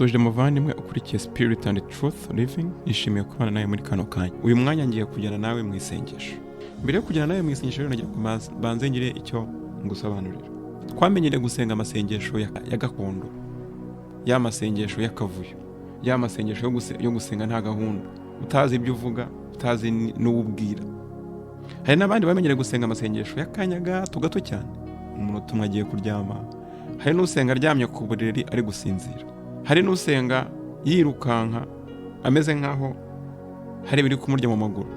Ndagusuhuje muvandimwe ukurikiye Spirit and Truth Living. Nishimiye kubana nawe muri kano kanya. Uyu mwanya ngiye kujyana nawe mu isengesho. Mbere yo kujyana nawe mu isengesho rero, nagira ngo mbanze ngire icyo ngusobanurira. Twamenyereye gusenga amasengesho ya gakondo, ya masengesho y'akavuyo, ya masengesho yo gusenga nta gahunda, utazi ibyo uvuga, utazi n'uwo ubwira. Hari n'abandi bamenyereye gusenga amasengesho y'akanya gato gato cyane, umunota umwe agiye kuryama. Hari n'usenga aryamye ku buriri ari gusinzira. Hari n'usenga yirukanka ameze nk'aho hari ibiri kumurya mu maguru.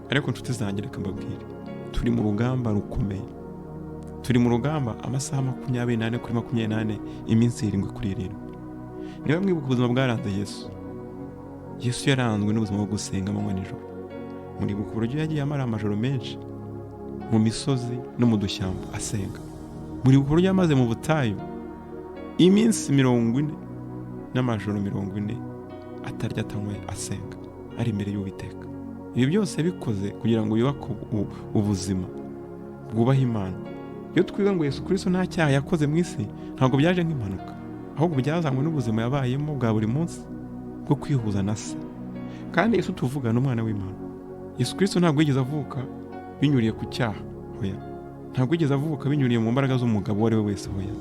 Ariko inshuti zanjye, reka mbabwire, turi mu rugamba rukomeye. Turi mu rugamba amasaha 24 kuri 24, iminsi 7 kuri 7. Niba mwibuka ubuzima bwaranze Yesu, Yesu yaranzwe n'ubuzima bwo gusenga amanywa nijoro. Muribuka uburyo yagiye amara amajoro menshi mu misozi no mu dushyamba asenga. Muribuka uburyo yamaze mu butayu iminsi 40 n'amajoro 40, atarya, atanywa, asenga ari imbere y'Uwiteka. Ibi byose yabikoze kugira ngo yubake ubuzima bwubaha Imana. Iyo twiga ngo Yesu Kristo nta cyaha yakoze mu isi, ntabwo byaje nk'impanuka, ahubwo byazanywe n'ubuzima yabayemo bwa buri munsi bwo kwihuza na Se. Kandi Yesu tuvuga ni umwana w'Imana. Yesu Kristo ntabwo yigeze avuka binyuriye ku cyaha, hoya. Ntabwo yigeze avuka binyuriye mu mbaraga z'umugabo uwo ari we wese, hoya.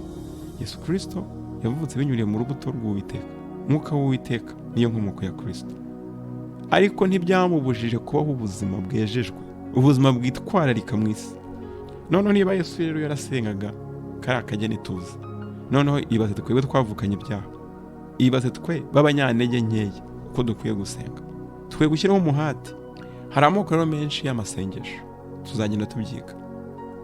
Yesu Kristo yavutse binyuriye mu rubuto rw'Uwiteka. Mwuka w'Uwiteka niyo nkomoko ya Kristo. Ariko ntibyamubujije kubaho ubuzima bwejejwe, ubuzima bwitwararika mu isi. Noneho niba Yesu rero yarasengaga kariya kageni tuzi, noneho ibaze twebwe twavukanye ibyaha, ibaze twe b'abanyantege nkeya uko dukwiye gusenga. Tukwiye gushyiraho umuhati. Hari amoko rero menshi y'amasengesho, tuzagenda tubyiga.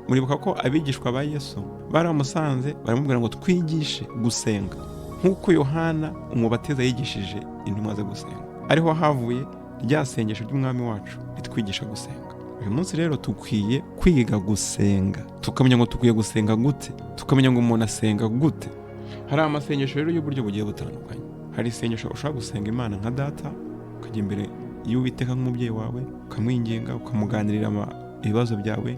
Muribuka ko abigishwa ba Yesu baramusanze, baramubwira ngo: "Twigishe gusenga nk'uko Yohana Umubatiza yigishije intumwa ze gusenga." Ariho havuye rya sengesho ry'Umwami wacu ritwigisha gusenga. Uyu munsi rero dukwiye kwiga gusenga, tukamenya ngo dukwiye gusenga gute, tukamenya ngo umuntu asenga gute. Hari amasengesho rero y'uburyo bugiye butandukanye. Hari isengesho ushobora gusenga Imana nka data, ukajya imbere y'Uwiteka nk'umubyeyi wawe, ukamwinginga, ukamuganirira ibibazo byawe,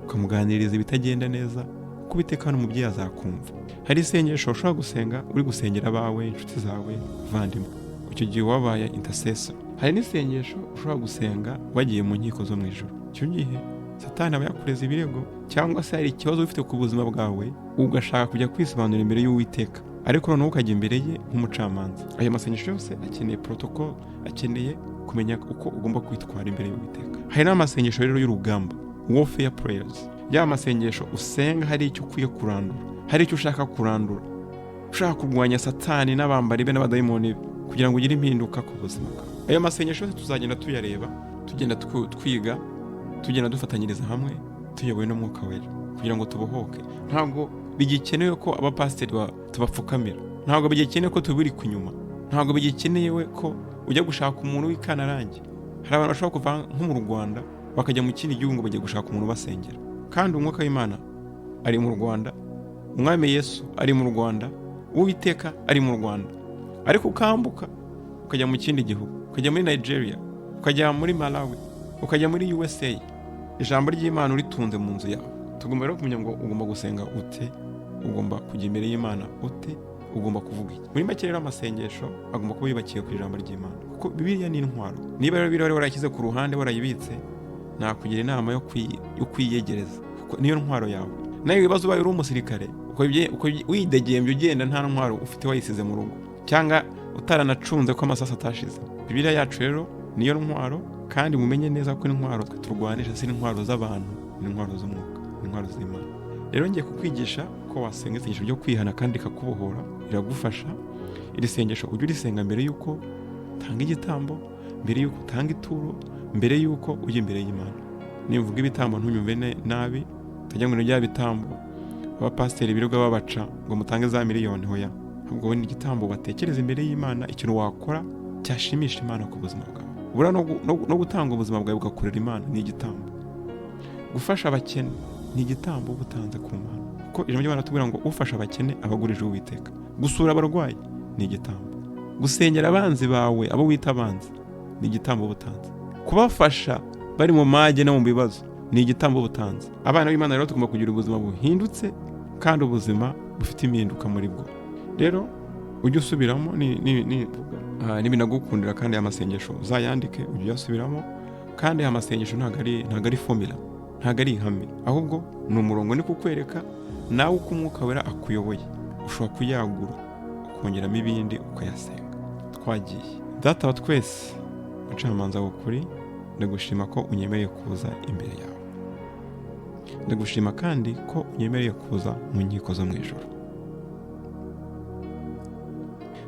ukamuganiriza ibitagenda neza, kuko Uwiteka hano umubyeyi azakumva. Hari isengesho ushobora gusenga uri gusengera abawe, inshuti zawe, abavandimwe. Icyo gihe wabaye intercessor. Hari n'isengesho ushobora gusenga wagiye mu nkiko zo mu ijuru. Icyo gihe Satani aba yakureza ibirego, cyangwa se hari ikibazo ufite ku buzima bwawe, ugashaka kujya kwisobanura imbere y'Uwiteka, ariko noneho ukajya imbere ye nk'umucamanza. Ayo masengesho yose akeneye protocol, akeneye kumenya uko ugomba kwitwara imbere y'Uwiteka. Hari n'amasengesho rero y'urugamba, warfare prayers, ya masengesho usenga hari icyo ukwiye kurandura, hari icyo ushaka kurandura, ushaka kurwanya Satani n'abambari be n'abadayimoni be, kugira ngo ugire impinduka ku buzima bwawe. Ayo masengesho yose tuzagenda tuyareba, tugenda twiga, tugenda dufatanyiriza hamwe, tuyobowe n'Umwuka Wera, kugira ngo tubohoke. Ntabwo bigikenewe ko abapasiteri tubapfukamira. Ntabwo bigikenewe ko tubiri inyuma. Ntabwo bigikenewe ko ujya gushaka umuntu w'ikantarange. Hari abantu bashobora kuva nko mu Rwanda bakajya mu kindi gihugu ngo bagiye gushaka umuntu ubasengera, kandi Umwuka w'Imana ari mu Rwanda, Umwami Yesu ari mu Rwanda, Uwiteka ari mu Rwanda. Ariko ukambuka ukajya mu kindi gihugu, ukajya muri Nigeria, ukajya muri Malawi, ukajya muri USA, ijambo ry'Imana uritunze mu nzu yawe. Tugomba rero kumenya ngo ugomba gusenga ute, ugomba kujya imbere y'Imana ute, ugomba kuvuga iki. Muri make rero, amasengesho agomba kuba yubakiye ku ijambo ry'Imana, kuko Bibiliya ni intwaro. Niba rero Bibiliya warayishyize ku ruhande, warayibitse, nakugira inama yo kwiyegereza, kuko niyo ntwaro yawe. Nawe ibibazo, ubaye uri umusirikare widegembya ugenda nta ntwaro ufite, wayisize mu rugo cyangwa utaranacunze ko amasasu atashize. Bibiliya yacu rero niyo ntwaro. Kandi mumenye neza ko intwaro twe turwanisha si intwaro z'abantu, ni intwaro z'umwuka, ni intwaro z'Imana. Rero ngiye kukwigisha ko wasenga isengesho ryo kwihana kandi rikakubohora, riragufasha. Iri sengesho ujye urisenga mbere y'uko utanga igitambo, mbere y'uko utanga ituro, mbere y'uko ujya imbere y'Imana. Nimvuga ibitambo ntunyumve nabi, utajya ngo ni bya bitambo abapasiteri birirwa babaca ngo mutange za miliyoni. Hoya, ahubwo ni igitambo batekereza imbere y'Imana, ikintu wakora cyashimisha Imana ku buzima bwawe. Buriya no gutanga ubuzima bwawe ugakorera Imana ni igitambo. Gufasha abakene ni igitambo uba utanze ku Mana, kuko ijambo ry'Imana tubwira ngo ufasha abakene aba agurije Uwiteka. Gusura abarwayi ni igitambo. Gusengera abanzi bawe, abo wita abanzi, ni igitambo uba utanze. Kubafasha bari mu mage no mu bibazo ni igitambo uba utanze. Abana b'Imana rero tugomba kugira ubuzima buhindutse kandi ubuzima bufite impinduka muri bwo. Rero Ujye usubiramo nibinagukundira, kandi aya masengesho uzayandike ujye uyasubiramo. Kandi aya masengesho ntabwo ari formula, ntabwo ari ihame, ahubwo ni umurongo ni kukwereka nawe uko Umwuka Wera akuyoboye. Ushobora kuyagura ukongeramo ibindi ukayasenga. Twagiye. Data wa twese, mucamanza w'ukuri, ndagushima ko unyemereye kuza imbere yawe. Ndagushima kandi ko unyemereye kuza mu nkiko zo mu ijuru.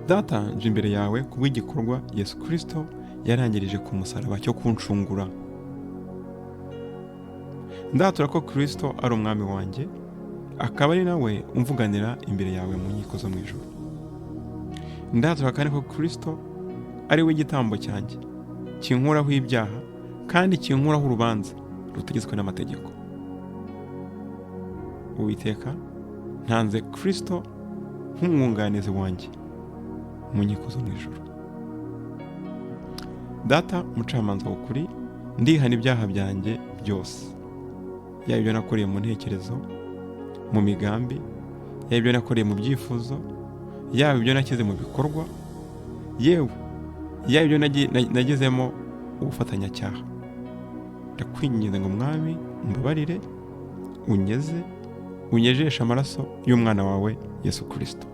Data, nje imbere yawe kubw'igikorwa Yesu Kristo yarangirije ku musaraba cyo kuncungura. Ndatura ko Kristo ari umwami wanjye, akaba ari nawe umvuganira imbere yawe mu nkiko zo mu ijuru. Ndatura kandi ko Kristo ari we igitambo cyanjye kinkuraho ibyaha kandi kinkuraho urubanza rutegetswe n'amategeko. Uwiteka, ntanze Kristo nk'umwunganizi wanjye mu nkiko zo mu ijuru. Data, mucamanza w'ukuri, ndihana ibyaha byanjye byose, yaba ibyo nakoreye mu ntekerezo, mu migambi, yaba ibyo nakoreye mu byifuzo, yaba ibyo nashyize mu bikorwa, yewe yaba ibyo nagezemo ubufatanyacyaha. Ndakwinginze ngo Mwami umbabarire, unyeze, unyejeshe amaraso y'umwana wawe Yesu Kristo.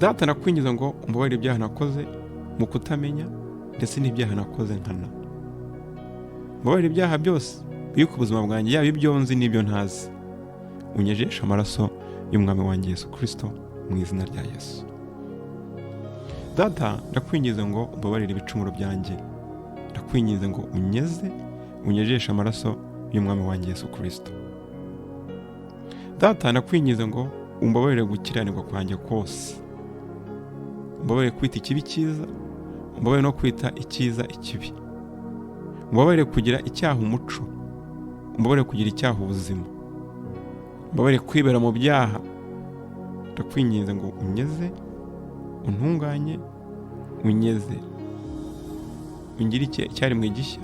Data, nakwinginze ngo umbabarire ibyaha nakoze mu kutamenya ndetse n'ibyaha nakoze nkana. Mbabarire ibyaha byose biri ku buzima bwanjye, yaba ibyo nzi n'ibyo ntazi. Unyejeshe amaraso y'umwami wanjye Yesu Kristo mu izina rya Yesu. Data, ndakwinginze ngo umbabarire ibicumuro byanjye. Ndakwinginze ngo unyeze, unyejeshe amaraso y'umwami wanjye Yesu Kristo. Data, ndakwinginze ngo umbabarire gukiranirwa kwanjye kose. Umbabarire kwita ikibi cyiza, umbabarire no kwita icyiza ikibi. Umbabarire kugira icyaha umuco, umbabarire kugira icyaha ubuzima. Umbabarire kwibera mu byaha. Ndakwinginze ngo unyeze, untunganye, unyeze, ungire icyaremwe gishya,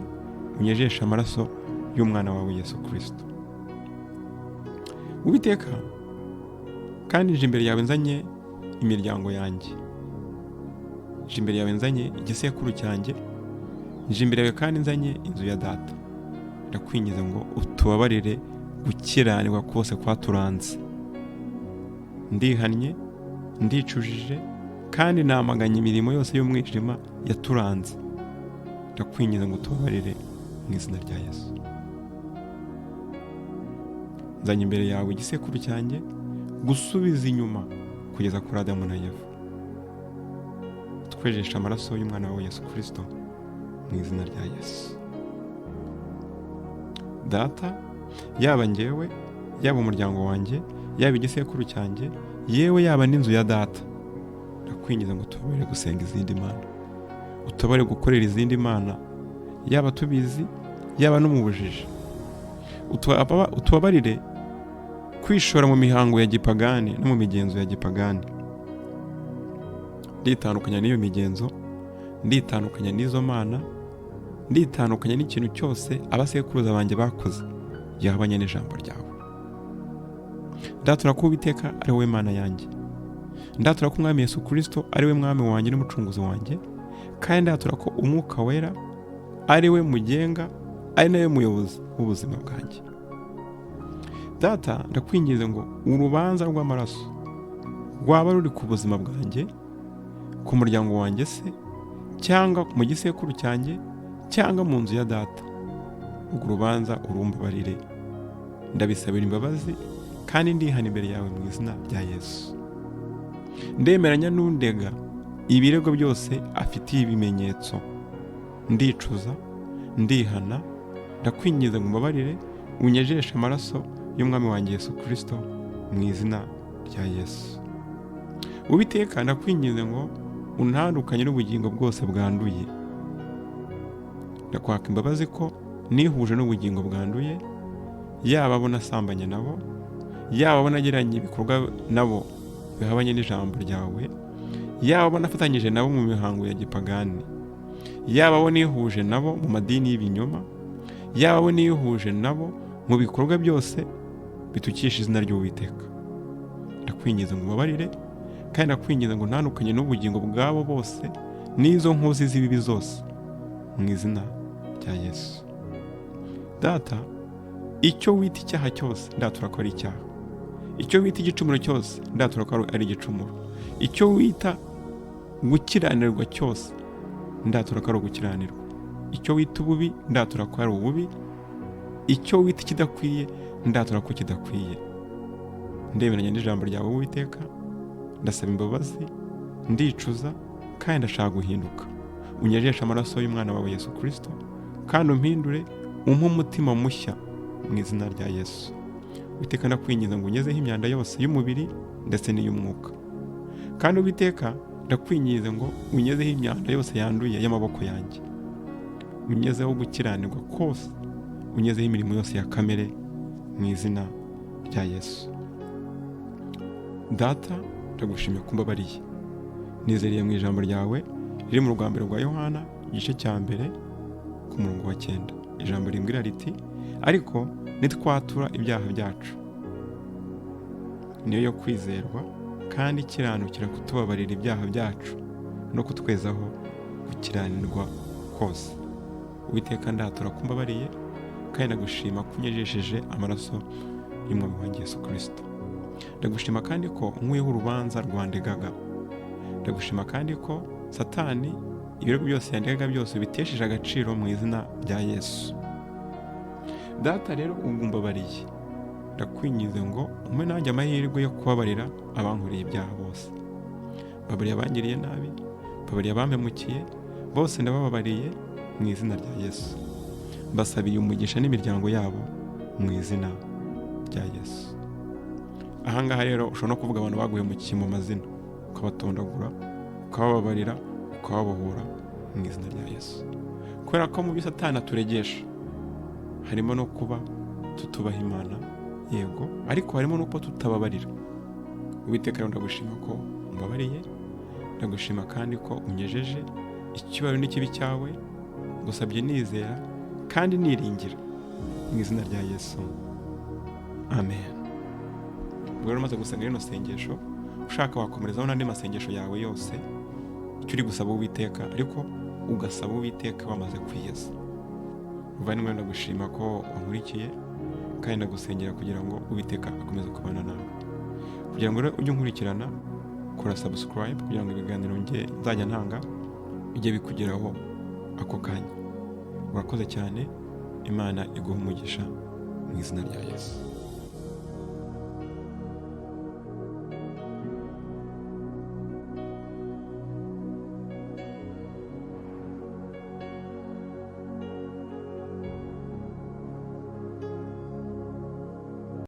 unyejeshe amaraso y'umwana wawe Yesu Kristo. Uwiteka, kandi nje imbere yawe nzanye imiryango yanjye, nje imbere yawe nzanye igisekuru cyanjye, nje imbere yawe kandi nzanye inzu ya data. Ndakwinginze ngo utubabarire gukiranirwa kose kwaturanze. Ndihannye, ndicujije, kandi namaganye imirimo yose y'umwijima yaturanze. Ndakwinginze ngo utubabarire mu izina rya Yesu. Nzanye imbere yawe igisekuru cyanjye, gusubiza inyuma kugeza kuri Adamu na Eva. Twejesha amaraso y'umwana wawe Yesu Kristo mu izina rya Yesu. Data, yaba njyewe, yaba umuryango wanjye, yaba igisekuru cyanjye, yewe yaba n'inzu ya data, ndakwinginze ngo utubare gusenga izindi mana, utubare gukorera izindi mana, yaba tubizi, yaba no mu bujiji. Utubabarire kwishora mu mihango ya gipagani no mu migenzo ya gipagani. Nditandukanya n'iyo migenzo, nditandukanya n'izo mana, nditandukanya n'ikintu cyose abasekuruza banjye bakoze gihabanye n'ijambo ryawe. Ndatura ko Uwiteka ari wowe Mana yanjye. Ndatura ko Umwami Yesu Kristo ari we Mwami wanjye n'Umucunguzi wanjye, kandi ndatura ko Umwuka Wera ari we mugenga, ari nawe muyobozi w'ubuzima bwanjye. Data, ndakwinginze ngo urubanza rw'amaraso rwaba ruri ku buzima bwanjye, ku muryango wanjye se, cyangwa mu gisekuru cyanjye, cyangwa mu nzu ya data, urwo rubanza urumbabarire. Ndabisabira imbabazi kandi ndihana imbere yawe mu izina rya Yesu. Ndemeranya n'undega ibirego byose afitiye ibimenyetso. Ndicuza, ndihana, ndakwinginze ngo umbabarire, unyejeshe amaraso y'umwami wanjye Yesu Kristo mu izina rya Yesu. Uwiteka, ndakwinginze ngo untandukanye n'ubugingo bwose bwanduye. Ndakwaka imbabazi ko nihuje n'ubugingo bwanduye, yaba abo nasambanye nabo, yaba abo nagiranye ibikorwa nabo bihabanye n'ijambo ryawe, yaba abo nafatanyije nabo mu mihango ya gipagani, yaba abo nihuje nabo mu madini y'ibinyoma, yaba abo nihuje nabo mu bikorwa byose bitukisha izina ry'Uwiteka. Ndakwinginze ngo ubabarire Kandi ndakwinginze ngo ntandukanye n'ubugingo bwabo bose n'izo nkozi z'ibibi zose, mu izina rya Yesu. Data, icyo wita icyaha cyose ndatura ko ari icyaha, icyo wita igicumuro cyose ndatura ko ari igicumuro, icyo wita gukiranirwa cyose ndatura ko ari ugukiranirwa, icyo wita ububi ndatura ko ari ububi, icyo wita ikidakwiye ndatura ko kidakwiye. Ndemeranya n'ijambo ryawe Uwiteka, ndasaba imbabazi, ndicuza kandi ndashaka guhinduka. Unyejeshe amaraso y'umwana wawe Yesu Kristo, kandi umpindure, umpe umutima mushya mu izina rya Yesu. Uwiteka, ndakwinginze ngo unyezeho imyanda yose y'umubiri ndetse n'iy'umwuka. Kandi Uwiteka, ndakwinginze ngo unyezeho imyanda yose yanduye y'amaboko yanjye, unyezeho gukiranirwa kose, unyezeho imirimo yose ya kamere mu izina rya Yesu. Data, ndagushimye ko umbabariye. Nizeriye mu ijambo ryawe riri mu rwa mbere rwa Yohana igice cya 1 ku murongo wa 9. Ijambo rimbwira riti: ariko nitwatura ibyaha byacu, niyo yo kwizerwa kandi ikiranukira kutubabarira ibyaha byacu no kutwezaho gukiranirwa kose. Uwiteka, ndatura ko umbabariye kandi ndagushima ko unyejesheje amaraso y'umwami wanjye Yesu Kristo. Ndagushima kandi ko unkuyeho urubanza rwandegaga. Ndagushima kandi ko Satani ibirego byose yandegaga byose bitesheje agaciro mu izina rya Yesu. Data rero umbabariye, ndakwinginze ngo umpe nanjye amahirwe yo kubabarira abankoreye ibyaha bose. Babariye abangiriye nabi, babariye abampemukiye, bose ndabababariye mu izina rya Yesu. Mbasabiye umugisha n'imiryango yabo mu izina rya Yesu. Ahangaha rero ushobora no kuvuga abantu baguhemukiye mu mazina, ukabatondagura, ukabababarira, ukababohora mu izina rya Yesu. Kubera ko mu byo Satani aturegesha harimo no kuba tutubaha Imana, yego, ariko harimo no kuba tutababarira. Uwiteka rero ndagushima ko umbabariye, ndagushima kandi ko unyejeje icyubahiro n'ikibi cyawe, ngusabye nizera kandi niringira mu izina rya Yesu, amen. Ubwo rero umaze gusenga rino sengesho, ushaka wakomerezaho n'andi masengesho yawe yose, icyo uri gusaba Uwiteka, ariko ugasaba Uwiteka wamaze kwiyeza. Muvandimwe, ndagushima ko wankurikiye kandi ndagusengera kugira ngo Uwiteka akomeze kubana nawe. Kugira ngo ujye unkurikirana, kora subscribe kugira ngo ibiganiro nzajya ntanga bijye bikugeraho ako kanya. Urakoze cyane, Imana iguhe umugisha mu izina rya Yesu.